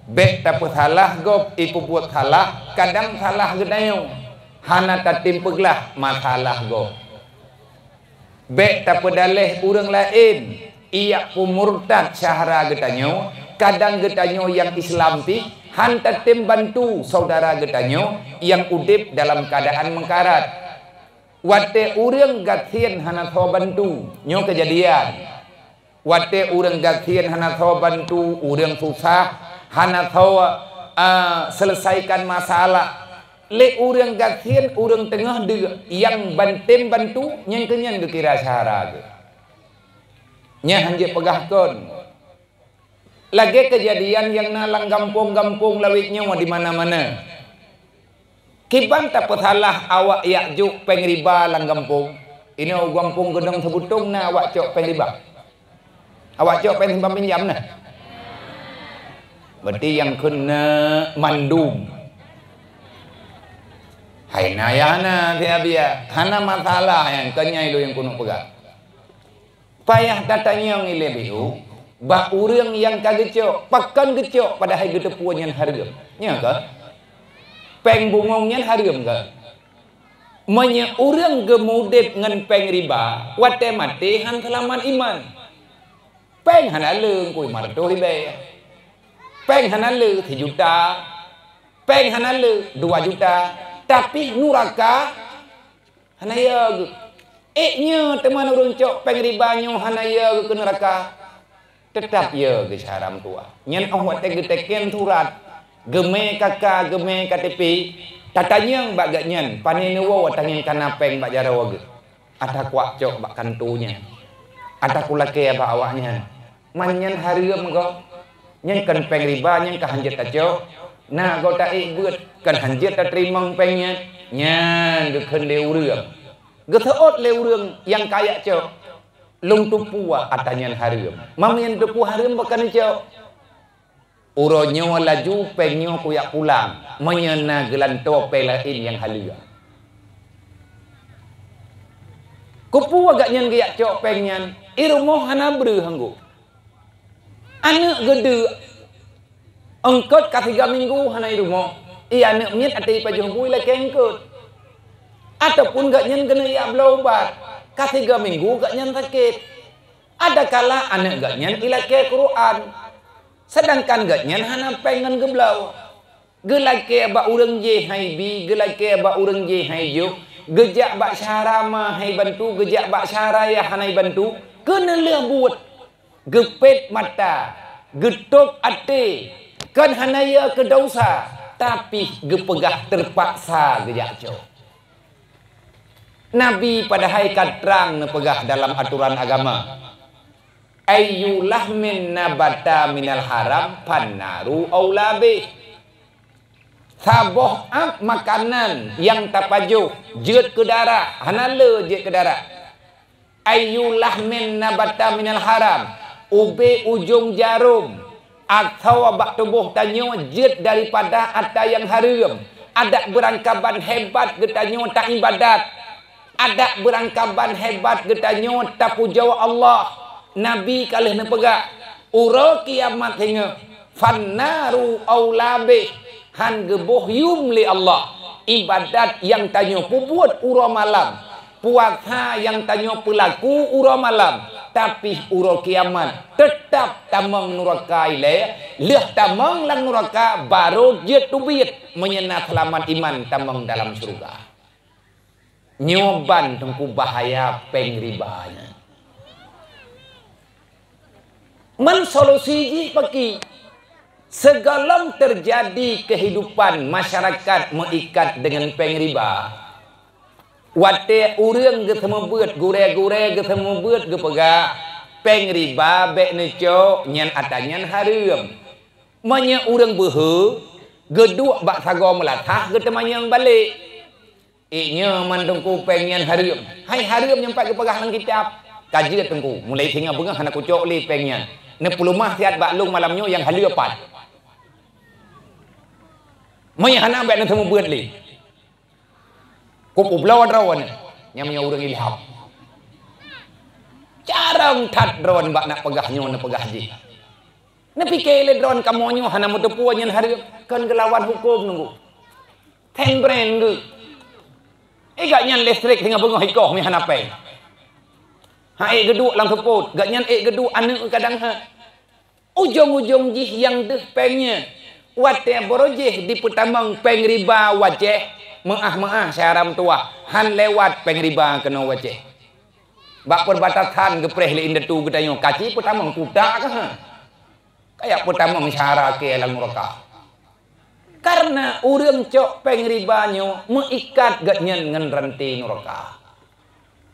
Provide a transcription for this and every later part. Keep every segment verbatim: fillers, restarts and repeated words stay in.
Bék tapeusalah gob ipeubuet salah, kadang salah geutanyoe, hana tatem peuglah masalah gob. Bék tapeudaleh ureuëng laén, iyak peumurtad syahara geutanyoe, kadang geutanyoe nyang Islam pih han tatem bantu saudara geutanyoe nyang udeb dalam keuadaan meukarat. Watée ureuëng gasien hana soe bantu, nyoe keujadian. Watée ureuëng gasien hana soe bantu, ureuëng susah, hana soe, a, seuleusaikan masalah. Lé ureuëng gasien, ureuëng teungoh deuk nyang bantem bantu, nyan keuh nyan geukira syahara geuh. Nyan hanjeuet peugah kon. Lagée keujadian nyang na lam gampông-gampông lawét nyoe di mana-mana. Kiban tapeusalah awak yak jok péng riba lam gampông. Inoe u gampông Geudong Seubutong na awak cok péng riba. Awak cok péng simpan pinjam na. Berarti nyang kheun na mandum. Hai na ya na, biya-biya. Hana masalah nyang keu nyan lôn nyang keuneuk peugah. Payah tatanyong ilée biu, bak ureuëng nyang ka geucok, pakon geucok padahai geuteupeue nyan hareuem. Nyo ka? Péng bungong nyan hareuem ka? Meunyoe ureuëng geumudeb ngon péng riba, watée maté han seulamat iman. Péng hana le ngkui martoh ribée. Péng hana le sijuta. Péng hana le dua juta. Tapi nuraka hana ya geuh. Ék nyoe teuma ureuëng cok péng riba nyoe hana ya geuh keu nuraka. Teutab ya geuh syahara meutuwah. Nyan óh watée geuteken surat, geumé K K, geumé K T P, tatanyong bak gobnyan, pane neuwoe tangieng kana péng bak jaroe geuh. Ata kuak cok bak kantu nyan. Ata kulakée bak awaknyan. Man nyan hareuem gob. Nyan kon péng riba, nyan ka hanjeuet tacok. Na gob taék beuet, kon hanjeuet tateurimong péng nyan. Nyan geukheun lé ureuëng. Geuseuôt lé ureuëng nyang ka yak cok. Lôn teupeue ata nyan hareuem. Meunyoe teupeue hareuem, pakon neucok? Uroe nyoe laju péng nyoe kuyak pulang, meunyoe na geulantoe péng laén nyang haleueng. Keupeue gobnyan geuyak cok péng nyan, i rumoh hana breueh anggô. Aneuëk geudeuk, eungkot ka siga minggu hana i rumoh, i aneuëk miet até ipajoh bui lakée eungkot. Ataupun gobnyan keuneuk yak bloe ubat, ka siga minggu gobnyan sakét. Adakala aneuëk gobnyan ilakée Quran, seudangkan gobnyan hana péng ngon geubloe. Geulakée bak ureuëng jéh hai bi, geulakée bak ureuëng jéh hai jok, geujak bak syahara ma hai bantu, geujak bak syahara yah hana ibantu, keuneulheueh buet, geupét mata, geutôb até, kon hana ya keu desya, tapi geupeugah teupaksa geujak cok. Nabi padahai ka trang neupeugah dalam atoran agama, "Ayyu lahmin nabata minal haram fannaru aula bih." Saboh ap makanan nyang tapajoh jeuet keu darah, hana le jeuet keu darah. "Ayyu lahmin nabata minal haram", ubé ujong jarôm, atawa bak tuboh tanyoe jeuet daripada ata nyang hareuem, adak beurangkaban hebat geutanyoe taibadat, adak beurangkaban hebat geutanyoe tapujoe Allah. Nabi ka lheueh neupeugah, uroe kiamat singoh, "Fannaru aula bih", han geuboh yum lé Allah. Ibadat nyang tanyoe peubuet uroe malam, puasa nyang tanyoe peulaku uroe malam, tapi uroe kiamat teutab tamong nuraka ilée, lheueh tamong lam nuraka barô jeuet teubiet, meunyoe na seulamat iman tamong dalam syeuruga. Nyoe ban teungku bahaya péng riba nyan. Man solusi jih paki? Sigohlom teujadi keuhidupan masyarakat meuikat deungon péng riba, watée ureuëng geuseumeubeuet, gurée-gurée geuseumeubeuet geupeugah, "Péng riba bék neucok, nyan ata nyan hareuem." Meunyoe ureuëng beuhe geuduek bak sagoe meulasah geuteumanyong balek, "Inyoe man teungku péng nyan hareuem." Hai hareuem nyang pat geupeugah lam kitab? Ka jeuet teungku, mulai singoh beungoh hana kucok lé péng nyan. Neupeuleumah siat bak lôn malam nyoe nyang haleue pat. Meunyoe hana bék neuseumeubeuet lé. Kupeubloe droeneuh, nyang meunyoe ureuëng ilham. Carông that droeneuh bak nak peugah nyoe neupeugah jih. Neupike lé droe kamoe nyoe hana meuteupue nyan hareuem, kon geulawan huköm nunggu. Ten brand geuh. Eh, gak nyan listrik singoh beungoh ikoh mi hana péng. Ha ék geuduek lam seupôt, gak nyan ék geuduek aneuk kadang ha. Ujong-ujong jih nyang deuh péng nyan. Watée baroe jih dipeutamong péng riba wajéh, meuáh-meuáh syara meutuwah, han lewat péng riba keunoe wajéh. Bak perbatasan geupreh lé indatu geutanyoe, kaci peutamong kuta keuh. Kayak peutamong syara keu lam nuraka. Karena ureuëng cok péng riba nyoe meuikat geuhnyan ngon ranté nuraka.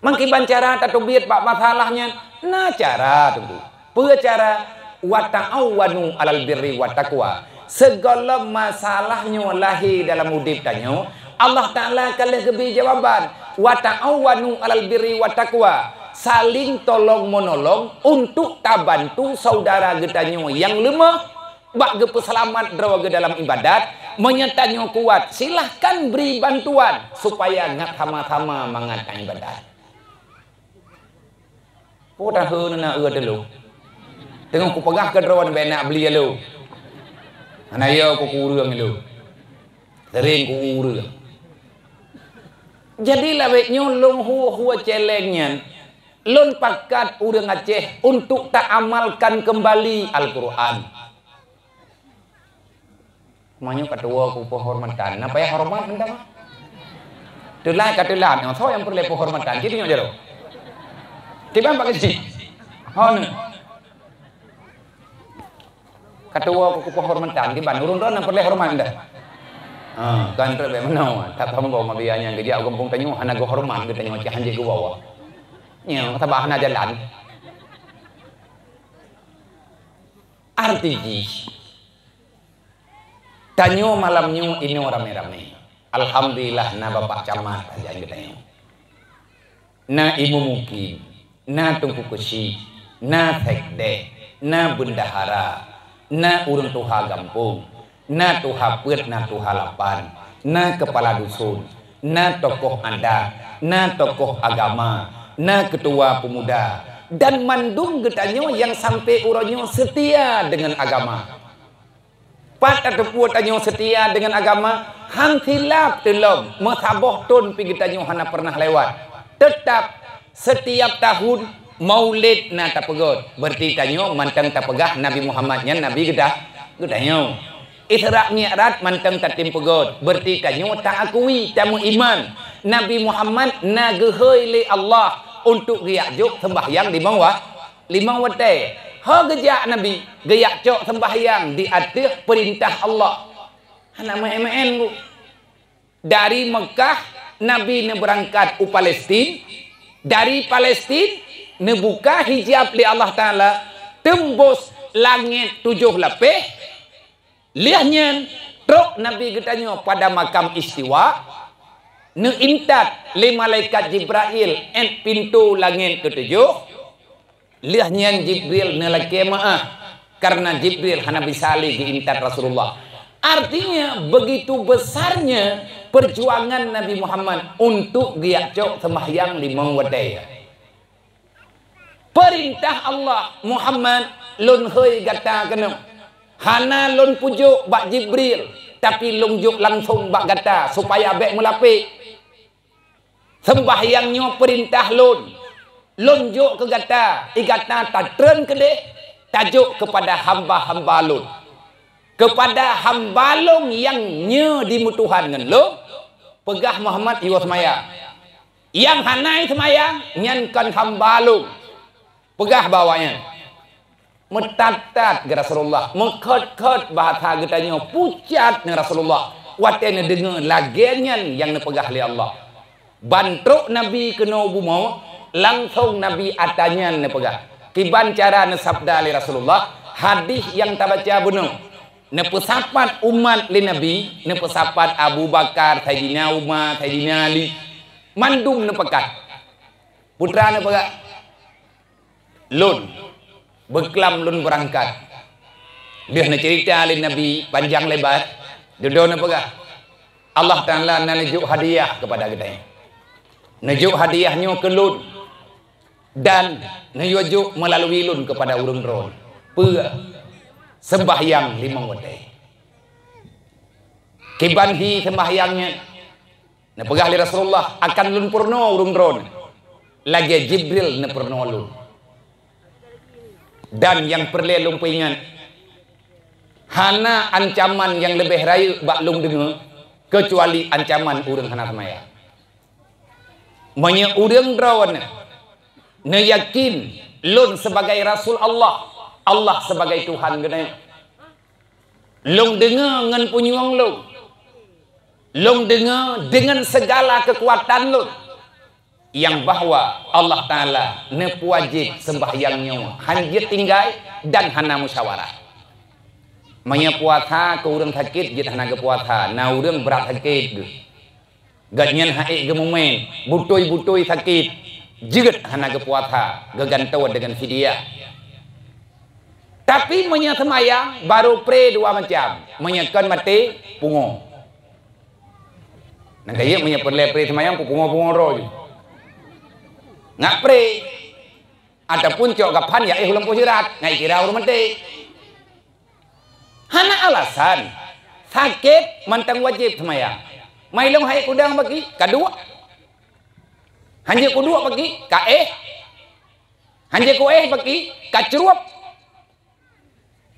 Mangkiban cara tateubiet bak masalah nyan? Na cara teungku. Peue cara? "Wa ta'awanu 'alal birri wat taqwa." Sigohlom masalah nyoe lahé dalam udeb tanyoe, Allah Taala ka lheueh geubri jawaban, "Wa ta'awanu 'alal birri wat taqwa." Saling tolong-menolong untuk tabantu saudara geutanyoe nyang leumah bak geupeuseulamat droe geuh dalam ibadat. Meunyoe tanyoe kuat, silahkan bri bantuan supaya ngat sama-sama mangat ibadat. Peue tahu na eu teulô. Teungoh kupeugah keu droe bèk nak beli alo. Hana yo ku ureuëng alo. Sering ku ureuëng. Jadi lawét nyoe lôn hue-hue celeng nyan, lôn pakat ureuëng Aceh untuk taamalkan keumbali Al-Qur'an. Meunyoe ka tuwoe ku peuhormatan, na payah horeumat mantong. Teulat ka teulat, nyoe soe nyang peureulée peuhormatan, cit nyoe jaroe. Tiban bak keuci. Hon. Ka tuwoe ku peuhormatan, tiban ureuëng droe nyang peureulée horeumat dah. Ha, kan trok bak meunoe, tak sombong meubia nyang geujak u gampông tanyoe hana geuhoreumat geutanyoe cit hanjeuet geuwoe. Nyoe sabab hana jalan. Arti jih, tanyoe malam nyoe inoe ramé-ramé. Alhamdulillah na Bapak Camat sajan geutanyoe. Na Imeum Mukim, na Teungku Keuchik, na Sekdes, na Bendahara, na ureuëng tuha gampông, na tuha peuet, na tuha lapan, na keupala dusun, na tokoh adat, na tokoh agama, na keutua peumuda, dan mandum geutanyoe nyang sampoe uroe nyoe seutia deungon agama. Pat tateupeue tanyoe seutia deungon agama, han silap teulom, meusaboh thon pih geutanyoe hana peureunah lewat. Teutap Setiap tahun Maulid na tapeugét, beureuti tanyoe mantong tapeugah Nabi Muhammad nyan Nabi geuta-, geutanyoe. Isra Mi'raj mantong tatem peugét, beureuti tanyoe taakui, tameuiman Nabi Muhammad na geuhôi lé Allah untuk geujak jok seumbahyang limong wa-, limong watée. Ho geujak Nabi, geujak cok seumbahyang di ateueh peurintah Allah. Hana meuén-meuén, Bu. Dari Meukah, Nabi neubeurangkat u Palestin. Dari Palestin, neubuka hijab lé Allah Taala, teumbôh langét tujoh lapéh. Lheueh nyan, trok Nabi geutanyoe pada makam istiwa, neuintat lé malaikat Jibrail 'et pintoe langét keutujoh. Lheueh nyan Jibril neulakée meu'ah, kareuna Jibril hana bisa lé geuintat Rasulullah. Artinya, begitu besarnya perjuangan Nabi Muhammad untuk geujak cok seumbahyang limong watée. Peurintah Allah, "Muhammad, lôn hôi gata keunoe. Hana lôn peujok bak Jibril, tapi lôn jok langsong bak gata, supaya bék meulapék." Seumbahyang nyoe peurintah lôn. Lôn jok keu gata, i gata tatreun keudeh, tajok keupada hamba-hamba lôn. Keupada hamba lôn nyang nyoe dimeutuhan ngon lôn, peugah Muhammad, "Yue seumayang." Nyang hana seumayang, nyan kon hamba lôn, peugah bak awaknyan. Meutat-tat geu Rasulullah, meukhot-khot bahasa geutanyoe pucat ngon Rasulullah watée neudeungoe lagée nyan nyang neupeugah lé Allah. Ban trok Nabi keunoe bumoe, langsong Nabi ata nyan neupeugah. Kiban cara neusabda lé Rasulullah, hadih nyang tabaca bunoe. Neupeusapat umat lé Nabi, neupeusapat Abu Bakar, Saidina Umar, Saidina Ali, mandum neupakat. Putra neupeugah, "Lôn, beuklam lôn beurangkat." Lheueh neuceurita lé Nabi panjang lebar, dudoe neupeugah, "Allah Taala na neujok hadiah keupada geutanyoe. Neujok hadiah nyoe keu lôn dan neuyue jok meulalui lôn keupada ureuëng droe." Peue? Seumbahyang limong watée. Kiban hi seumbahyang nyan, neupeugah lé Rasulullah, "Akan lôn peurunoe ureuëng droeneuh, lagée Jibril neupeurunoe lôn." Dan nyang peureulée lôn peuingat, hana ancaman nyang leubeh rayeuk bak lôn deungoe, keucuali ancaman ureuëng hana seumayang. Meunyoe ureuëng droeneuh neuyakin lôn sibagai rasul Allah, Allah sibagai Tuhan geutanyoe, lôn deungoe ngon punyueng lôn, lôn deungoe deungon sigala keukuatan lôn, nyang bahwa Allah Taala neupeuwajéb seumbahyang nyoe hana jeuet tinggai dan hana musyawarah. Meunyoe puasa keu ureuëng sakét jeuet hana geupuasa, na ureuëng brat sakét geuh, gobnyan han ék geumumén, beutôi-beutôi sakét, jeuet hana geupuasa, geugantoe deungon fidyah. Tapi meunyoe seumayang, barô pré dua macam. Meunyoe kon maté, pungo. Nyang kayém meunyoe peureulée pré seumayang, pungo-pungo droe jih. Ngat pré. Ataupun cok gaphan jak éh u lampôh syeurat, ngat kira ureuëng maté. Hana alasan, sakét mantong wajéb seumayang. Mai lôn han ék kudang bagi, ka duek. Han jeuet kuduek bagi, ka éh. Han jeuet kuéh bagi, ka crueb.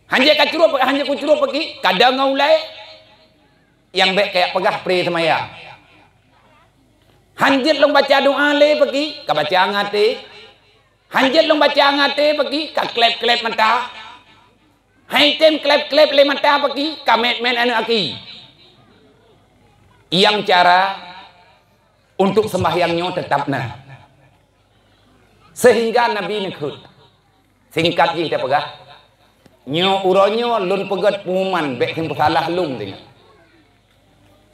Han jeuet ka crueb, han jeuet kucrueb bagi, ka dong ngon ulée. Nyang bék kajak peugah pré seumayang. Han jeuet lôn baca doa lé bagi, ka baca ngon até. Han jeuet lôn baca ngon até bagi, ka kleb-kleb mata. Han tém kleb-kleb lé mata bagi, ka mét-mét aneuëk aki. Nyang cara untuk seumbahyang nyoe teutap na. Seuhingga Nabi neukheun. Singkat jih tapeugah, nyoe uroe nyoe lôn peugét pengumuman bék seumpeusalah lôn deungoe.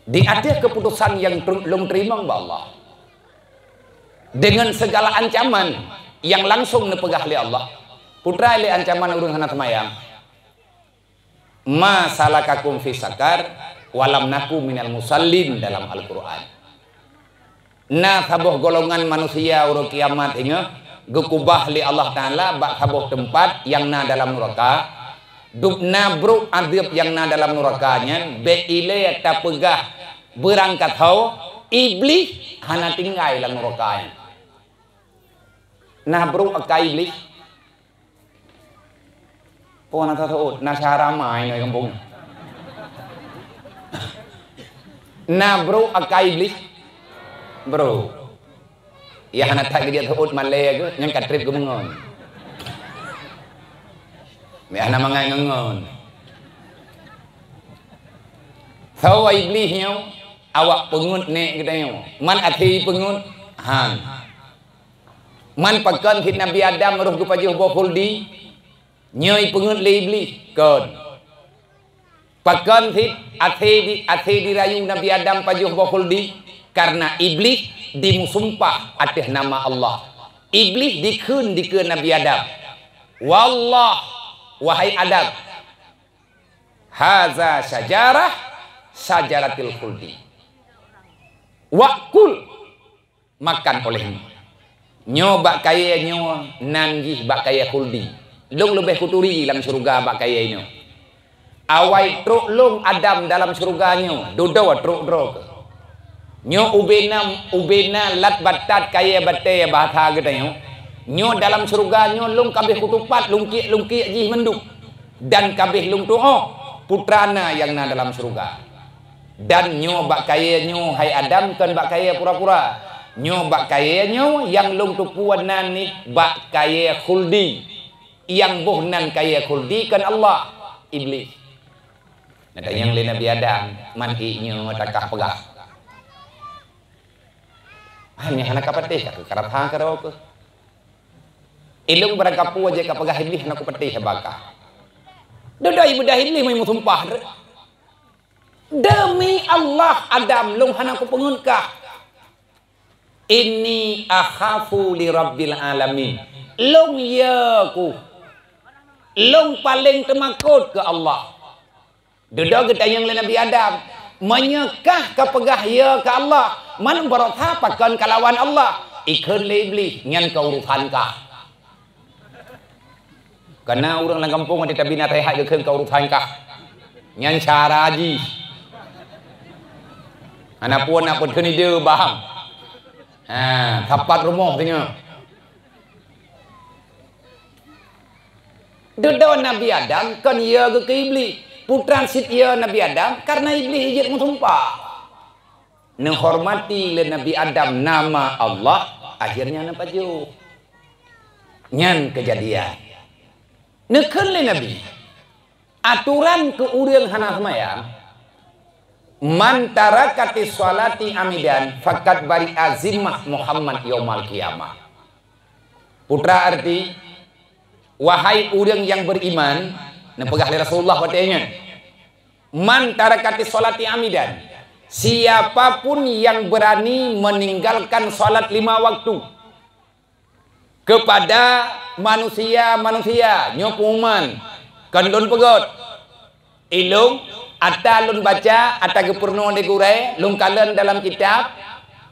Di ateueh keuputosan nyang teu-, lôn teurimong bak Allah. Deungon sigala ancaman nyang langsong neupeugah lé Allah, peue treuk lé ancaman ureuëng hana seumayang. "Ma salakakum fi saqar, wa lam naku minal musallin," dalam Al-Qur'an. Na saboh golongan manusia uroe kiamat ingat geukubah lé Allah Taala bak saboh teumpat nyang na dalam nuraka. Dub na brok azeueb nyang na dalam nuraka nyan bék ilée tapeugah beurangkat ho, Iblih hana tinggai lam nuraka nyan. Na brok akai Iblih. Peue na taseuôt, na syara ma inoe gampông. Na brok akai Iblih. Brok. Ya hana that geujak seuôt malée geuh, nyang ka treb geumeungon. Meuhana mangat ngon-ngon. Sawa Iblih nyoe, awak peungeuet nèk geutanyoe. Man até peungeuet, han. Man pakon cit Nabi Adam roh geupajoh boh khuldi, nyoe peungeuet lé Iblih, kon. Pakon cit até di, até dirayu Nabi Adam pajoh boh khuldi, karena Iblih dimusumpah ateueh nama Allah. Iblih dikheun dikeue Nabi Adam, "Wallah, wahai Adam, haza syajarah syajaratil khuldi. Wakul, makan olehmu. Nyoe bak kayée nyoe nan jih bak kayée khuldi. Lôn leubeh kuturi lam syeuruga bak kayée nyoe. Awai trok lôn Adam dalam syeuruga nyoe, dudoe trok droe keuh. Nyoe ubena, ubena lat batat kayée batée bahasa geutanyoe. Nyoe dalam syeuruga nyoe lôn kabeh kutupat lungkiek-lungkiek jih mandum." Dan kabeh lôn tuoh putra na nyang na dalam syeuruga. Dan nyoe bak kayée nyoe, hai Adam, kon bak kayée pura-pura. Nyoe bak kayée nyoe nyang lôn teupeue nan nih bak kayée khuldi. Nyang boh nan kayée khuldi kon Allah, Iblih. Neutanyong lé Nabi Adam, "Man ié nyoe takah peugah?" "Ah, nyoe hana kapatéh, ka keu karab ha keudroe keuh. Ilôn barangkapeue jeuet kapeugah Iblih hana kupatéh haba kah." Dudoe ibeudah Iblih meusumpah, "Demi Allah, Adam, lôn hana kupeungeuet kah. Inni akhafu li Rabbil Alamin. Lôn, ya ku, lôn paleng teumakot keu Allah." Dudoe geutanyong lé Nabi Adam, "Meunyoe kah kapeugah ya keu Allah, man beurasa pakon kalawan Allah?" Ikheun lé Iblih, "Nyan keu urusan kah." Kana ureuëng lam gampông até tabi naseuhat geukheun keu urusan kah. Nyan cara jih. Hana peue nak peutheun ide bang. Ha, sapat rumoh singoh. Dudoe Nabi Adam kon yö geuh keu Iblih. Putra cit yö Nabi Adam karena Iblih jeuet meusumpah. Neuhormati lé Nabi Adam nama Allah, akhirnya neupajoh. Nyan keujadian. Neukheun lé Nabi, aturan keu ureuëng hana seumayang, "Man tarakati sholati amidan faqad bari'a zimmah Muhammad yaumal qiyamah." Putra arti, wahai ureuëng nyang beriman, neupeugah lé Rasulullah watée nyan, "Man tarakati sholati amidan," siapapun yang berani meninggalkan salat lima waktu kepada manusia-manusia, nyoe pengumuman, kon lôn peugét. Ilong, ata lôn baca, ata geupeurunoe lé gurée, lôn kalon dalam kitab,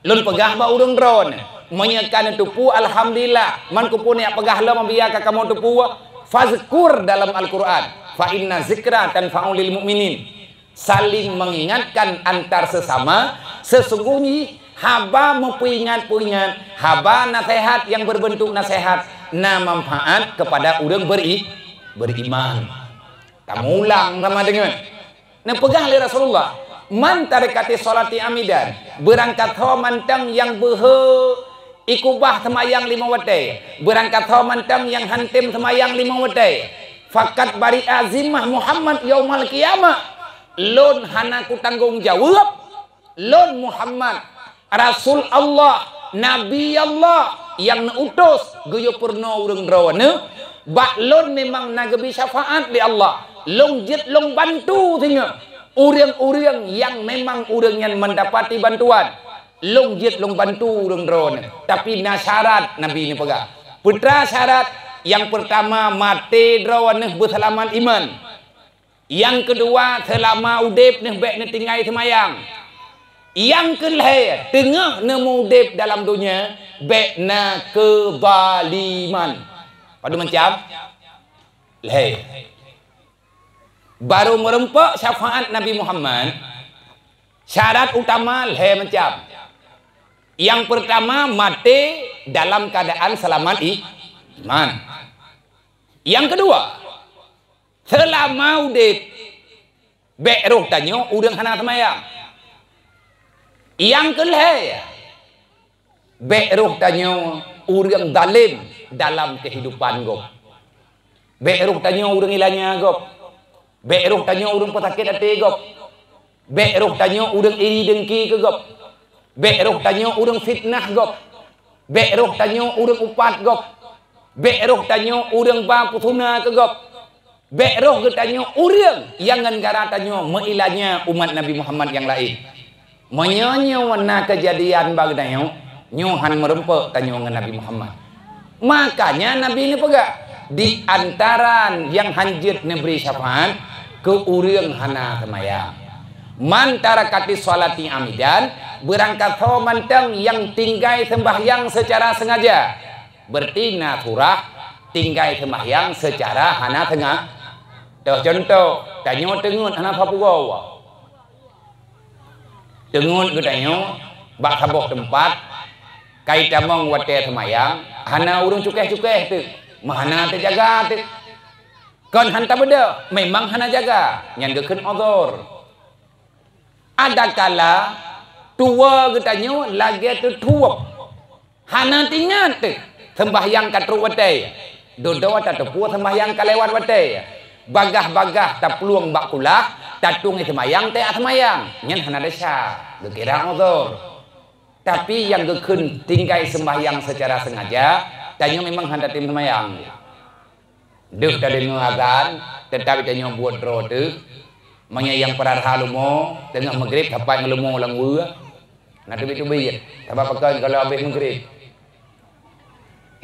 lôn peugah bak ureuëng droeneuh. Meunyoe ka neuteupeue, alhamdulillah. Man keupeue neujak peugah lom, biya ka kamoe teupeue, fazkur dalam Al-Quran, fa inna zikra tanfa'u lil mu'minin. Saling mengingatkan antar sesama, sesungguhnya haba meupeuingat-peuingat, haba naseuhat nyang berbentuk naseuhat na manfaat kepada ureuëng beri-, beriman. Tamulang sama deungon. Neupeugah lé Rasulullah, "Man tarakati sholati amidan," beurangkat ho mantong nyang beuhe ikubah seumayang lima watée, beurangkat ho mantong nyang hantem seumayang lima watée, "faqad bari'a zimmah Muhammad yaumal qiyamah," lôn hana kutanggong jaweueb. Lôn Muhammad, Rasul Allah, Nabi Allah nyang neuutus geuyue peurunoe ureuëng droeneuh, bak lôn memang na geubri syafaat lé Allah. Lôn jeuet lôn bantu singoh ureuëng-ureuëng nyang memang ureuëng nyan mendapati bantuan. Lôn jeuet lôn bantu ureuëng droeneuh, tapi na syarat, Nabi neupeugah. Peue teuma syarat? Nyang peurtama, maté droeneuh beuseulamat iman. Nyang keudua, seulama udeb neuh bék neutinggai seumayang. Nyang keulhée, teungoh neumeu-udeb dalam donya, bék na keuzaliman. Padub macam? Lhée. Barô meurumpok syafaat Nabi Muhammad, syarat utama lhée macam. Nyang peurtama, maté dalam keuadaan seulamat i-, iman. Nyang keudua, seulama udeb, bék roh tanyoe ureuëng hana seumayang. Nyang keulhée, bék roh tanyoe ureuëng zalem dalam keuhidupan gob. Bék roh tanyoe ureuëng ilanya gob. Bék roh tanyoe ureuëng peusakét até gob. Bék roh tanyoe ureuëng iri deungki keu gob. Bék roh tanyoe ureuëng fitnah gob. Bék roh tanyoe ureuëng upat gob. Bék roh tanyoe ureuëng ba peusuna keu gob. Bék roh geutanyoe ureuëng nyang ngon gara tanyoe meuilanya umat Nabi Muhammad nyang laén. Meunyoe nyoe na keujadian bak geutanyoe, nyoe hán meurumpok tanyoe ngon Nabi Muhammad. Makanya Nabi neupeugah, di antaran nyang hán jeuet neubri syafaat keu ureuëng hana seumayang. Man tarakati sholati amidan, beurangkat ho mantong nyang tinggai seumbahyang seucara seungaja. Beureuti na surah tinggai seumahyang seucara hana teunga-, toh cuntoh, tanyoe teungeut hana sapeue goe. Teungeut geutanyoe bak saboh teumpat, kai tamong watée seumayang, hana ureuëng cukéh-cukéh teuk, meuhana teujaga teuk. Kon han tabeudôh, memang hana jaga, nyan geukheun uzur. Adakala tuwoe geutanyoe lagée teutuwöb. Hana teuingat teuh seumbahyang ka trok watée. Dudoe tateupeue seumbahyang ka lewat watée. Bagaih-bagaih taplueng bak kulah, tatueng seumayang teuh seumayang. Nyan hana desya, geukira uzur. Tapi nyang geukheun tinggai seumbahyang seucara seungaja, tanyoe memang hana tatem seumayang. Deuh tadeungoe azan, teutab tanyoe buet droe teuh. Meunyoe nyang peurara leumo, teungoh meugrib sapat ngon leumo lam weue, na teubiet-teubiet. Sabab pakon gohlom habéh meugrib.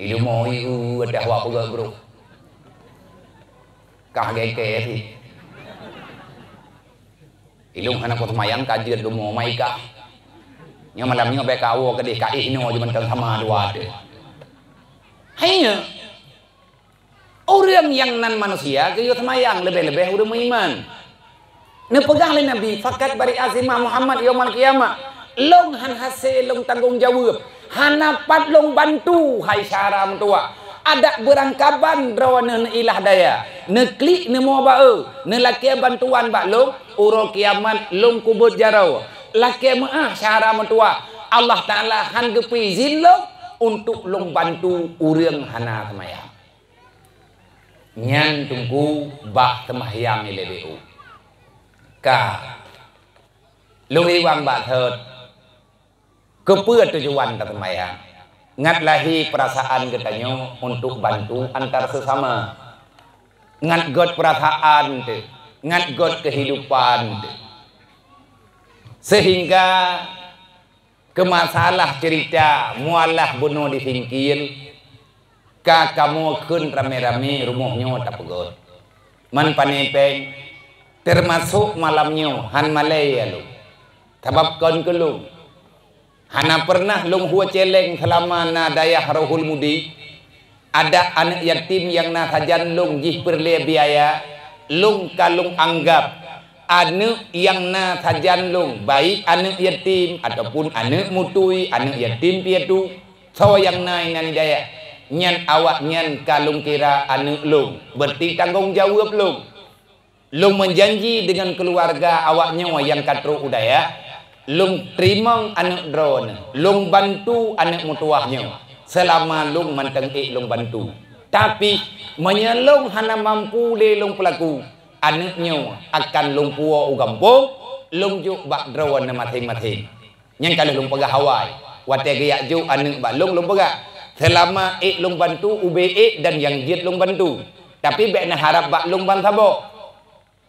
Ileumo ieu ateueh awak peugah groh. Kah gengke sih. Ilong hana kusemayang ka jeuet leumo mai kah. Nyoe malam nyoe bék ka awoe keudeh ka éh nyoe jeuet mantong sama dua teuh. Hai nyoe. Ureuëng nyang nan manusia geuyue seumayang, leubeh-leubeh ureuëng meuiman. Neupeugah lé Nabi, "Faqad bari'a zimmamu Muhammad yaumal qiyamah." Lôn han hase lôn tanggong jaweueb. Hana pat lôn bantu hai syedara meutuwah. Adak beurangkaban droeneuh neuilah daya. Neuklik neumoe ba-e, neulakée bantuan bak lôn, uroe kiamat lôn kubeuet jaroe. Lakée meuáh syedara meutuwah, Allah Taala han geupeuizin lôn untuk lôn bantu ureuëng hana seumayang. Nyan teungku bah seumahyang ilée B U. Ka. Lôn iwang bak thot. Keupeue tujuan taseumayang? Ngat lahé peurasaan geutanyoe untuk bantu antar seusama. Ngat gét peurasaan teuh, ngat gét keuhidupan teuh. Seuhingga keu masalah ceurita mualah bunoe disingkir, ka kamoe kheun ramé-ramé rumoh nyoe tapeugét. Man pane péng, teumasok malam nyoe han malée ya lôn. Sabab kon keu lôn. Hana peureunah lôn hue céléng seulama na dayah Rohul Mudi. Adak aneuëk yatim nyang na sajan lôn jih peureulée biaya, lôn ka lôn anggab aneuëk nyang na sajan lôn, baik aneuëk yatim ataupun aneuëk mutui, aneuëk yatim piatu, soe nyang na inan hidayah, nyan awaknyan ka lôn kira aneuëk lôn, beureuti tanggong jaweueb lôn. Lôn meujanji deungon keuluwarga awaknyoe nyang ka trok u dayah, lôn teurimong aneuëk droeneuh, lôn bantu aneuëk meutuwah nyoe seulama lôn mantong ék lôn bantu. Tapi, meunyoe lôn hana mampu lé lôn peulaku, aneuëk nyoe akan lôn puwoe u gampông, lôn jok bak droeneuh maséng-maséng. Nyan ka lheueh lôn peugah awai. Watée geujak jok aneuëk bak lôn, lôn peugah, "Seulama ék lôn bantu, ubé ék dan nyang jeuet lôn bantu. Tapi bék neuharab bak lôn ban saboh.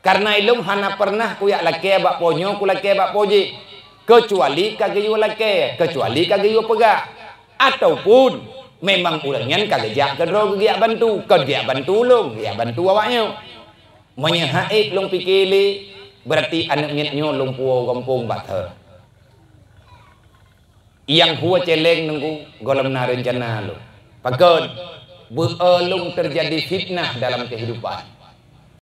Kareuna ilôn hana peureunah kujak lakée bak po nyoe kulakée bak po jih, keucuali ka geuyue lakée, keucuali ka geuyue peugah. Ataupun memang ureuëng nyan ka geujak keudroe geujak bantu, kon geujak bantu ulôn, geujak bantu awaknyoe. Meunyoe han ék lôn pike lé, beurati aneuëk miet nyoe lôn puwoe u gampông bak thot." Nyang hue céléng teungku, gohlom na reuncana lôn. Pakon? Beu-e lôn teujadi fitnah dalam keuhidupan.